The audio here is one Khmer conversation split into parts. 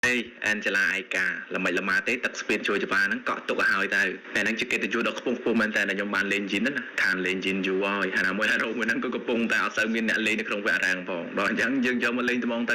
ទេអែនជឡាឯកាល្មិចល្មាទេទឹកស្ពានជួយច្បាហ្នឹងកក់ទុកឲ្យហើយទៅតែហ្នឹងជាកិត្តិយសដ៏ខ្ពង់ខ្ពស់មែនតើដែលខ្ញុំបានលេងយីនណាខានលេងយីនយូរហើយហើយណាមួយហារ៉ូមួយហ្នឹងក៏កំពុងតែអត់សូវមានអ្នកលេងនៅក្នុងវគ្គរ៉ាងផងដល់អញ្ចឹងយើងយកមកលេងត្មងទៅ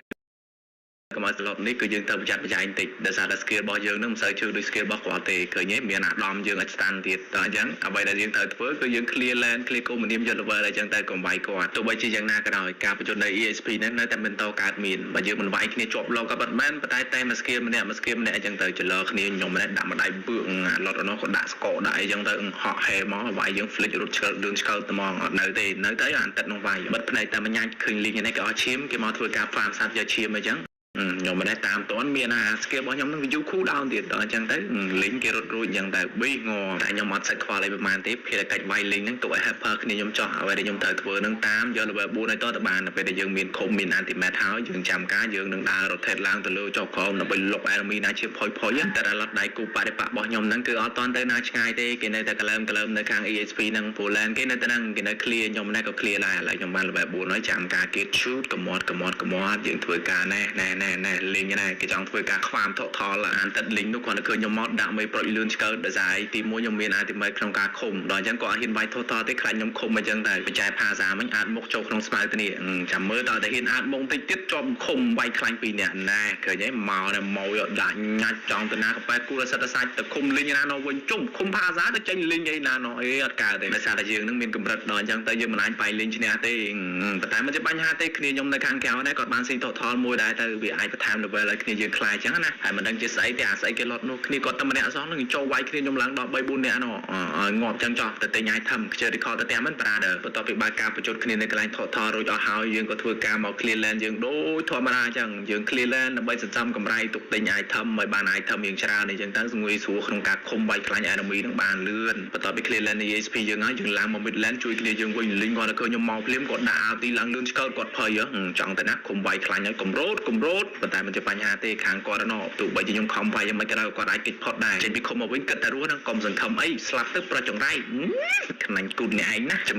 កុំឲ្យស្លុតនេះគឺយើងត្រូវប្រយ័ត្នប្រយែងតិចដោយសារតែ skill របស់យើងនឹងមិនសូវជឿដូច skill របស់គាត់ទេឃើញទេមានអាដាមយើងឲ្យ stand ទៀតតោះអញ្ចឹងអ្វីដែលយើងត្រូវធ្វើគឺយើង clear lane clear គោមនាមយក level អញ្ចឹងទៅកុំវាយគាត់ទោះបីជាយ៉ាងណាក៏ដោយការប្រយុទ្ធនៅ EXP ហ្នឹងនៅតែបន្តកើតមានបើយើងមិនវាយគ្នាជាប់ឡងក៏បាត់មែនប៉ុន្តែតែមួយ skill ម្នាក់មួយ skill ម្នាក់អញ្ចឹងទៅចលគ្នាខ្ញុំម្នាក់ដាក់ម្ដាយបឿងអាឡុតនោះក៏ដាក់ស្កដាក់អីចឹងទៅហក់ហេមកវាយយើង flick រត់ឆ្កើលឿនឆ្កើត្មងអត់នៅទេនៅទៅអានទឹកនោះវាយបិទភ្នែកតែម្ញាច់ឃើញលីងនេះក៏អស់ឈាមគេមកធ្វើការ farm សត្វយកឈាមអញ្ចឹងខ្ញុំមិនដែរតាមតន់មានអា skill របស់ខ្ញុំនឹងវាយូរ cool down ទៀតដល់អញ្ចឹងទៅលីងគេរត់រួចអញ្ចឹងទៅប៊ីងតែខ្ញុំអត់សាច់ខ្វល់អីប្រហែលទេភារកិច្ចវាយលីងហ្នឹងទុកឲ្យ helper គ្នាខ្ញុំចោះអ្វីដែលខ្ញុំត្រូវធ្វើហ្នឹងតាមយក level 4ឲ្យតទៅបានដល់ពេលដែលយើងមានឃុំមាន ultimate ហើយយើងចាំការយើងនឹងដើរ rotate ឡើងទៅលើចុះក្រោមដើម្បីលុក enemy ណាជាផុយផុយតែរលត់ដៃគូបរិបៈរបស់ខ្ញុំហ្នឹងគឺអត់តន់ទៅណាឆ្ងាយទេគេនៅតែកលើមកលើមនៅខាង EXP ហ្នឹងព្រោះ lane គេនៅតែហ្នឹងគេនៅ clear ខ្ញុំណែក៏ clear ដែរឥឡូវខ្ញុំបាន level 4ហើយចាំការគេ shoot កមត់កមត់កមត់យើងធ្វើការណែណែណែណែលីងណែគេចង់ធ្វើការខ្វាមថកថលអានទឹកលីងនោះគាត់ទៅឃើញខ្ញុំមកដាក់មេប្រុចលឿនឆ្កើតដោយសារទីមួយខ្ញុំមាន ultimate ក្នុងការឃុំដល់អញ្ចឹងគាត់អត់ហ៊ានវាយថតថទេខ្លាចខ្ញុំឃុំអញ្ចឹងតែបច្ចេកភាសាមិញអាចមុខចូលក្នុងស្មៅទៅនេះចាំមើលដល់តែហ៊ានអាចមុខតិចទៀតជាប់ឃុំវាយខ្លាញ់ពីរនាក់ណែឃើញទេមកណែមកយកដាក់ញាច់ចង់ទៅណាកប៉ែគូរសិតសាច់ទៅឃុំលីងណានោះវិញជុំឃុំភាសាទៅចេញលីងអីណានោះអីអត់កើតទេដោយសារតែយើងនឹងមានកម្រិតដល់អញ្ចឹងទៅយើងមិនអាចបាយលីងឈ្នះទេប៉ុន្តែមិនជាបញ្ហាទេគ្នាខ្ញុំនៅខាងក្រៅដែរគាត់បានស៊ីថតថលមួយដែរទៅវាអាចបន្ថែម level ឲ្យគ្នាយើងខ្លាយអញ្ចឹងណាហើយមិនដឹងជាស្អីទេអាស្អីគេលត់នោះគ្នាគាត់តែម្នាក់សោះនឹងចូលវាយគ្នាខ្ញុំឡើងដល់3 4នាក់នោះឲ្យងាប់អញ្ចឹងចោះទៅទិញ item ខ្ជិល record ទៅតាមមិន brother បន្ទាប់ពីបើកការប្រជុំគ្នានៅកន្លែងថតថលរួចអស់ហើយយើងក៏ធ្វើការមក clear lane យើងដូចធម្មតាអញ្ចឹងយើង clear lane ដើម្បីសន្សំកម្រៃទុកទិញ item ឲ្យបាន item យើងច្រើនអញ្ចឹងទៅស្ងួយស្រួលក្នុងការឃុំវាយខ្លាញ់ enemy នឹងបានលឿនបន្ទាប់ពី clear lane EXP យើងហើយយើងឡើងមក mid lane ជួយគ្នាយើងវិញលីងគាត់ទៅឃើញខ្ញុំមកភ្លាមគាត់ដាក់ ulti ឡើងលឿនឆ្កើតគាត់ភ័យចង់ទៅណាឃុំវាយខ្លាញ់ហើយកំរោតកំរោតប៉ុន្តែមិនជាបញ្ហាទេខាងគាត់ណោះទោះបីជាខ្ញុំខំវាយយ៉ាងម៉េចក៏ដោយគាត់អាចគេចផុតដែរចេញពីឃុំមកវិញគិតតែរស់ហ្នឹងកុំសង្ឃឹមអីស្លាប់ទៅប្រចង្រៃខ្នាញ់គូតអ្នកឯងណាចាំ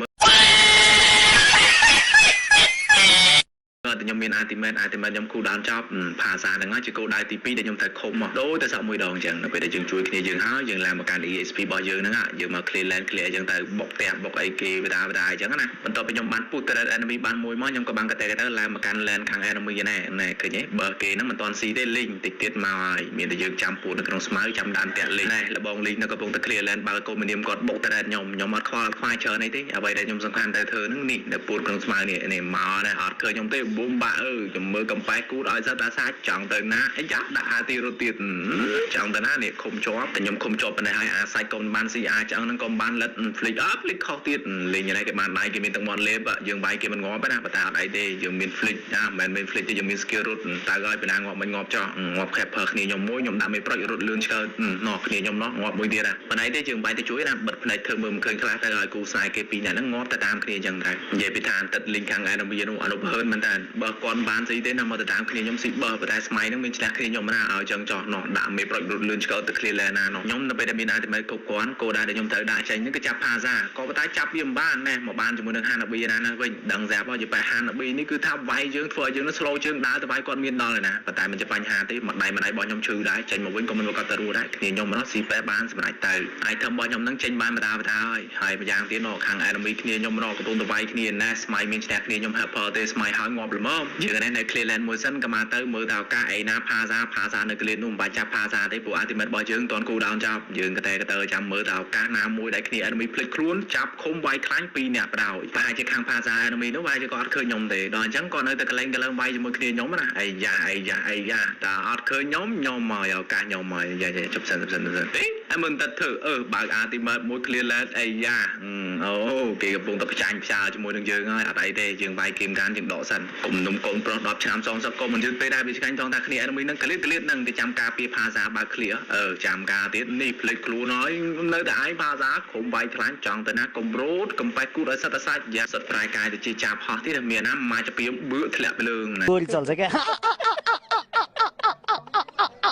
មើលតែខ្ញុំមាន ultimate ultimate ខ្ញុំគូដើមចប់ភាសាហ្នឹងហើយជាគោលដៅទី2ដែលខ្ញុំត្រូវឃុំមកដូចតែសក់មួយដងអញ្ចឹងនៅពេលដែលយើងជួយគ្នាយើងហើយយើងឡើងមកកាន់ EXP របស់យើងហ្នឹងយើងមក clear lane clear អញ្ចឹងទៅបុកផ្ទះបុកអីគេបដាបដាអញ្ចឹងណាបន្ទាប់ពីខ្ញុំបានពុះ turret enemy បានមួយមកខ្ញុំក៏បានកតេទៅឡើងមកកាន់ lane ខាង enemy ណែណែឃើញទេបើគេហ្នឹងមិនទាន់ស៊ីទេលីងតិចទៀតមកហើយមានតែយើងចាំពួននៅក្នុងស្មៅចាំដានតាក់លីងណែលបងលីងនៅកំពុងតែ clear lane បើកូនមនាមគាត់បុក turret ខ្ញុំខ្ញុំអត់ខ្វល់ខ្វាយច្រើនអីទេអ្វីដែលខ្ញុំសំខាន់តែធ្វើហ្នឹងនេះនៅពួនក្នុងស្មៅនេះនេះមកណែអត់ឃើញខ្ញុំទេប៊ូមបាក់អឺខ្ញុំមើលកំប៉ែគូតឲ្យសិតអាសាចង់ទៅណាអីយ៉ាដាក់អាទីរត់ទៀតចង់ទៅណានេះឃុំជាប់តែខ្ញុំឃុំជាប់ប៉ុណ្ណេះហើយអាសាច់កុំបានស៊ីអាចឆ្អឹងហ្នឹងកុំបានលិត flick អត់ flick ខុសទៀតលេងយ៉ាងណាគេបានដៃគេមានទឹកមាត់លេបយើងវាយគេមិនងាប់ទេណាប៉ុន្តែអត់អីទេយើងមាន flick ណាមិនមែនមាន flick ទេយើងមាន skill រត់តើឲ្យពីណាងាប់មិនងាប់ចោះងាប់ capper គ្នាខ្ញុំមួយខ្ញុំដាក់មេប្រុចរត់លឿនឆ្កើតណោះគ្នាខ្ញុំណោះងាប់មួយទៀតណាប៉ុន្តែទេយើងបាយទៅជួយណាបិទភ្នែកធ្វើមើលមិនឃើញខ្លះទៅឲ្យគូខ្សែគេពីរនាក់ហ្នឹងងាប់ទៅតាមគ្នាអញ្ចឹងដែរនិយាយពីថាទឹកលីងខាង enemy នោះអនុភើនមែនតើបើគាត់បានស៊ីទេណាមកទៅតាមគ្នាខ្ញុំស៊ីបើប៉ុន្តែស្មៃហ្នឹងមានឈ្នះគ្នាខ្ញុំណាឲ្យចឹងចោះណោះដាក់មេប្រុចរត់លឿនឆ្កើតទៅ clear lane ណាណោះខ្ញុំនៅពេលដែលមាន ultimate គ្រប់គ្រាន់គោលដៅដែលខ្ញុំត្រូវដាក់ចេញហ្នឹងគឺចាប់ផាសាក៏ប៉ុន្តែចាប់វាមិនបានណែមកបានជាមួយនឹង Hanabi ណាណាវិញដឹងស្រាប់ហ៎យបែ Hanabi នេះគឺថាវាយយើងធ្វើឲ្យយើងនឹង slow ជើងដើរទៅវាយគាត់មានដល់ហើយណាប៉ុន្តែមិនជាបញ្ហាទេមួយដៃមួយដៃរបស់ខ្ញុំឈឺដែរចេញមកវិញក៏មិនប្រកាសទៅរស់ដែរគ្នាខ្ញុំម្ដងស៊ីបែបានសម្រាប់ទៅ item របស់ខ្ញុំហ្នឹងចេញបានម្ដងម្ដងហើយហើយម្យ៉ាងទៀតនៅខាង enemy គ្នាខ្ញុំម្ដងកំពុងទៅវាយគ្នាណែស្មៃមានឈ្នះគ្នាខ្ញុំ helper ទេស្មៃហើយងាប់ល្មមយើងនេះនៅ clear lane មួយសិនក៏មកទៅមើលថាឱកាសអីណាផាសាផាសានៅ clear នោះមិនបាច់ចាប់ផាសាទេព្រោះ ultimate របស់យើងតន់ cool down ចប់យើងក៏តែក៏ទៅចាំមើលថាឱកាសណាមួយដែលគ្នា enemy ភ្លេចខ្លួនចាប់ឃុំវាយខ្លាញ់ពីរនាក់បដ ாய் ប្រហែលជាខាងផាសា enemy នោះប្រហែលជាគាត់អត់ឃើញខ្ញុំទេដល់អញ្ចឹងគាត់នៅតែកលែងកលើងវាយជាមួយគ្នាខ្ញុំណាអីយ៉ាអីយ៉ាអីយ៉ាតែអត់ឃើញខ្ញុំខ្ញុំមកឱកាសខ្ញុំមកយ៉ាជប់សិនជប់សិនជប់សិនទេហើយមិនតែធ្វើអឺបើក ultimate មួយ clear lane អីយ៉ាអូគេកំពុងតែផ្ចាញ់ផ្សាជាមួយនឹងយើងហើយអត់អីទេយើងវាយគេមកានយើងដកសិនកុំនុំកូនប្រុស10ឆ្នាំសងសឹកកុំមិនយឺតពេលដែរវាឆ្ងាញ់ថងថាគ្នា enemy ហ្នឹងក្លៀតក្លៀតហ្នឹងគេចាំការពារផាសាបើក clear អឺចាំការទៀតនេះភ្លេចខ្លួនហើយនៅតែឯងផាសាក្រុមវាយខ្លាញ់ចង់ទៅណាកុំរោតកំប៉ែគូតឲ្យសិតតែសាច់យ៉ាសិតប្រែកាយទៅជាចាប់ហោះទៀតមានណាមកចពីបឿធ្លាក់ពីលើណា गोली चल्छ क्या।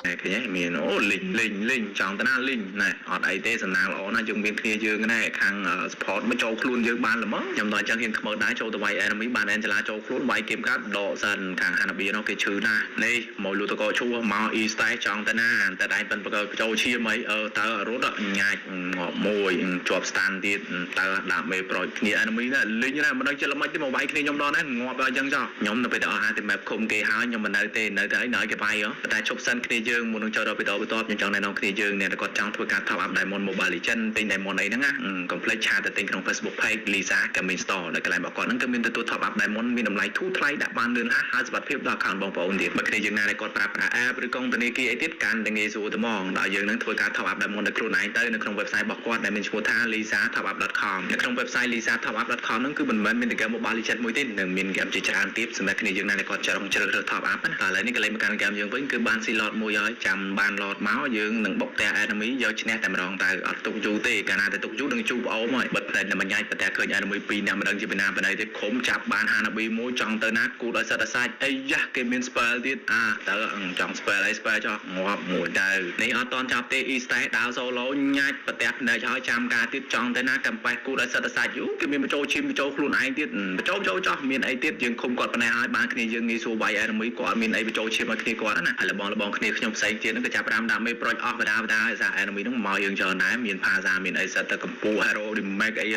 ណែឃើញទេមានអូលីងលីងលីងចង់ទៅណាលីងណែអត់អីទេសំណាងល្អណាស់យើងមានគ្នាយើងណែខាង support មកចូលខ្លួនយើងបានល្មមខ្ញុំដល់អញ្ចឹងហ៊ានខ្មើដែរចូលទៅវាយ enemy បាន Angela ចូលខ្លួនវាយគេកាត់ដកសិនខាង Hanabi នោះគេឈឺណាស់នេះមកលូតកឈួមក E style ចង់ទៅណាតែដៃប៉ិនបកចូលឈាមអីអឺតើរត់ញ៉ាច់ងាប់មួយជាប់ stand ទៀតតើដាក់មេប្រូចគ្នា enemy ណាលីងណាមិនដឹងចិត្តល្មិចទេមកវាយគ្នាខ្ញុំដល់ណាងាប់ដល់អញ្ចឹងចោះខ្ញុំនៅពេលទៅអស់អាទី map ឃុំគេហើយខ្ញុំមិននៅទេនៅតែអីនៅឲ្យគេវាយហ៎តែឈប់សិនគ្នាយើងមុននឹងចូលដល់វីដេអូបន្ទាប់ខ្ញុំចង់ណែនាំគ្នាយើងអ្នកដែលគាត់ចង់ធ្វើការ top up Diamond Mobile Legend ទិញ Diamond អីហ្នឹងណាកុំភ្លេច chat ទៅទិញក្នុង Facebook Page Lisa Gaming Store ដែលកន្លែងរបស់គាត់ហ្នឹងគឺមានទទួល top up Diamond មានតម្លៃធូរថ្លៃដាក់បានលឿនហះហើយសុវត្ថិភាពដល់ account បងប្អូនទៀតបើគ្នាយើងណាដែលគាត់ប្រើប្រាស់ app ឬកុងធនាគារអីទៀតកាន់តែងាយស្រួលទៅហ្មងដល់យើងនឹងធ្វើការ top up Diamond ដោយខ្លួនឯងទៅនៅក្នុង website របស់គាត់ដែលមានឈ្មោះថា lisatopup.com នៅក្នុង website lisatopup.com ហ្នឹងគឺមិនមែនមានតែ game Mobile Legends មួយទេនឹងមាន game ជាច្រើនទៀតសម្រាប់គ្នាយើងណាដែលគាត់ចង់ជ្រើសរើស top up ណាតែឥឡូវនេះក៏លេខមកកាន់ game យើងវិញគឺបានស៊ី lord មួយហើយចាំបាន lord មកយើងនឹងបុកផ្ទះ enemy យកឈ្នះតែម្ដងទៅអត់ទុកយូរទេកាលណាតែទុកយូរនឹងជួបអូមហើយបិទផ្លែតែមួយញ៉ាច់ប៉ុន្តែឃើញ enemy ពីរនាក់មិនដឹងជាពីណាពីណីទេខុំចាប់បាន Hanabi មួយចង់ទៅណាគូតឲ្យសិតតែសាច់អីយ៉ាគេមាន spell ទៀតអាទៅចង់ spell អី spell ចោះងាប់មួយទៅនេះអត់តន់ចាប់ទេ E style ដើរ solo ញ៉ាច់ប្រទះភ្នែកហើយចាំការទៀតចង់ទៅណាកំប៉េះគូតឲ្យសិតតែសាច់យូគេមានបញ្ចូលឈាមបញ្ចូលខ្លួនឯងទៀតបញ្ចូលចូលចោះមានអីទៀតយើងឃុំគាត់ប៉ុណ្ណេះហើយបានគ្នាយើងងាយស្រួលវាយ enemy គាត់មានអីបញ្ចូលឈាមឲ្យគ្នាគាត់ណាហើយលបងលបងគ្នាខ្ញុំផ្សេងទៀតហ្នឹងក៏ចាប់ផ្ដើមដាក់មេប្រូចអស់បដាបដាហើយសារ enemy ហ្នឹងមកយើងច្រើនដែរមានផាសាមានអីសិតតែកម្ពូ hero remake អី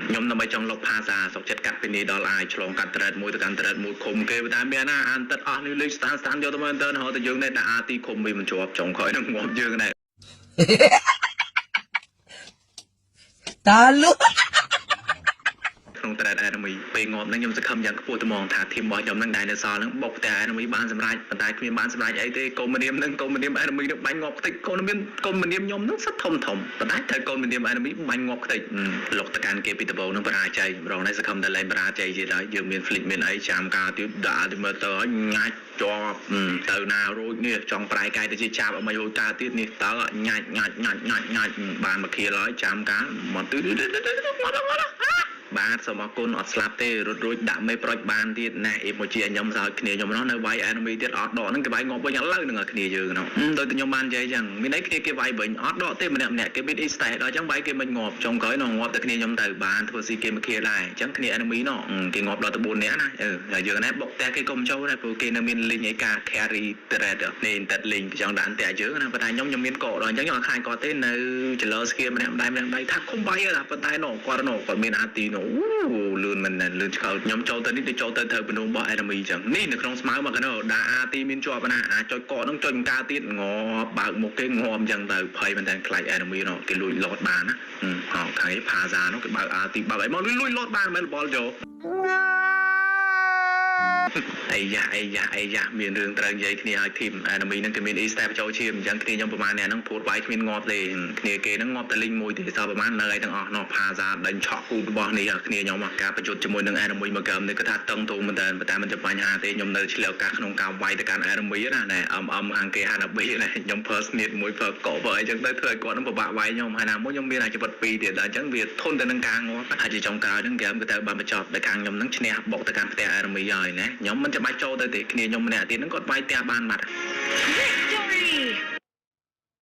ខ្ញុំដើម្បីចង់លុបផាសាសុកចិត្តកាត់ពីនេះដល់អាយឆ្លងកាត់ thread មួយទៅកាន់ thread មួយឃុំគេតែមានណាអានទឹកអស់នេះលេង stand stand យកទៅមើលទៅរហូតតែយើងនេះដាក់ RT ឃុំវាមិនជាប់ចុងក្រោយនឹងងាប់យើងដែរ Talo. ក្នុង thread enemy ពេលងាប់ហ្នឹងខ្ញុំសង្ឃឹមយ៉ាងខ្ពស់ត្មងថា team របស់ខ្ញុំហ្នឹងដែលនៅសល់ហ្នឹងបុកតែ enemy បានសម្រេចប៉ុន្តែគ្មានបានសម្រេចអីទេកូនមនាមហ្នឹងកូនមនាម enemy ហ្នឹងបាញ់ងាប់ខ្ទេចកូនមនាមកូនមនាមខ្ញុំហ្នឹងសិតធំធំប៉ុន្តែត្រូវកូនមនាម enemy បាញ់ងាប់ខ្ទេចលុកទៅកាន់គេពីដំបូងហ្នឹងបរាជ័យម្ដងនេះសង្ឃឹមតែលែងបរាជ័យទៀតហើយយើងមាន flick មានអីចាំការទៀតដាក់ទៅមើលទៅឲ្យញាច់ជាប់ទៅណារួចនេះចង់ប្រែកាយទៅជាចាប់អីមិនរួចតាទៀតនេះតើញាច់ញាច់ញាច់ញាច់ញាច់បានមកខៀលហើយចាំការមកទឺមកមក បាទសូមអរគុណអត់ស្លាប់ទេរត់រួចដាក់មេប្រូចបានទៀតណាអេម៉ូជីឲ្យខ្ញុំសើចគ្នាខ្ញុំនោះនៅវាយ enemy ទៀតអត់ដកហ្នឹងគេវាយងាប់វិញឥឡូវហ្នឹងឲ្យគ្នាយើងនោះដូចតែខ្ញុំបាននិយាយចឹងមានអីគ្នាគេវាយវិញអត់ដកទេម្នាក់ម្នាក់គេមានអ៊ីស្តេដល់ចឹងវាយគេមិនងាប់ចុងក្រោយនោះងាប់តែគ្នាខ្ញុំទៅបានធ្វើស៊ីគេមកគ្នាដែរចឹងគ្នា enemy នោះគេងាប់ដល់ទៅ4នាក់ណាអឺហើយយើងណែបុកតែគេកុំចូលដែរព្រោះគេនៅមានលីងអីការ carry thread នេះតែលីងចង់ដាក់តែយើងណាប៉ុន្តែខ្ញុំខ្ញុំមានកកដល់អញ្ចឹងខ្ញុំអត់ខ្លាចគាត់ទេនៅចលោស្គៀម្នាក់ម្ដាយម្នាក់ម្ដាយថាគុំវាយហ៎ប៉ុន្តែនោះគាត់នោះគាត់មានអាទីនោះលឿនមែនលឿនឆ្កោតខ្ញុំចូលទៅនេះទៅចូលទៅត្រូវបនុរបស់ enemy អញ្ចឹងនេះនៅក្នុងស្មៅមកកណោដាក់អាទីមានជាប់ណាអាចុចកកហ្នឹងចុចបង្កើតទៀតងាប់បើកមុខគេងាប់អញ្ចឹងទៅភ័យមែនតើខ្លាច enemy នោះគេលួចលោតបានណាហោខាងនេះផាសានោះគេបើកអាទីបើកអីមកលួចលោតបានមែនបលចូល អីយ៉ាអីយ៉ាអីយ៉ាមានរឿងត្រូវនិយាយគ្នាឲ្យធីម enemy ហ្នឹងគេមាន e step ចូលឈាមអញ្ចឹងគ្នាខ្ញុំប្រហែលអ្នកហ្នឹងពួតវាយគ្មានងាប់ទេគ្នាគេហ្នឹងងាប់តែលីងមួយទេសល់ប្រហែលនៅឯទាំងអស់នោះផាសាដេញឆក់គូរបស់នេះគ្នាខ្ញុំការប្រយុទ្ធជាមួយនឹង enemy មកកើមនេះគឺថាតឹងទូមែនតើប៉ុន្តែមិនជាបញ្ហាទេខ្ញុំនៅឆ្លៀតឱកាសក្នុងការវាយទៅកាន់ enemy ណាណែអមអមខាងគេហាណាប៊ីណាខ្ញុំប្រើស្នៀតមួយប្រើកប្រើអីចឹងទៅធ្វើឲ្យគាត់នឹងពិបាកវាយខ្ញុំហើយណាមួយខ្ញុំមានអាជីវិតពីរទៀតដល់អញ្ចឹងវាធន់ទៅនឹងការងាប់ហើយជាចុងក្រោយហ្នឹងហ្គេមក៏ត្រូវបានបញ្ចប់ដោយខាងខ្ញុំហ្នឹងឈ្នះបុកទៅកាន់ផ្ទះ enemy ហើយណាខ្ញុំមិនចាំបាច់ចូលទៅទេគ្នាខ្ញុំម្នាក់ទៀតហ្នឹងគាត់វាយផ្ទះបានបាត់ Victory!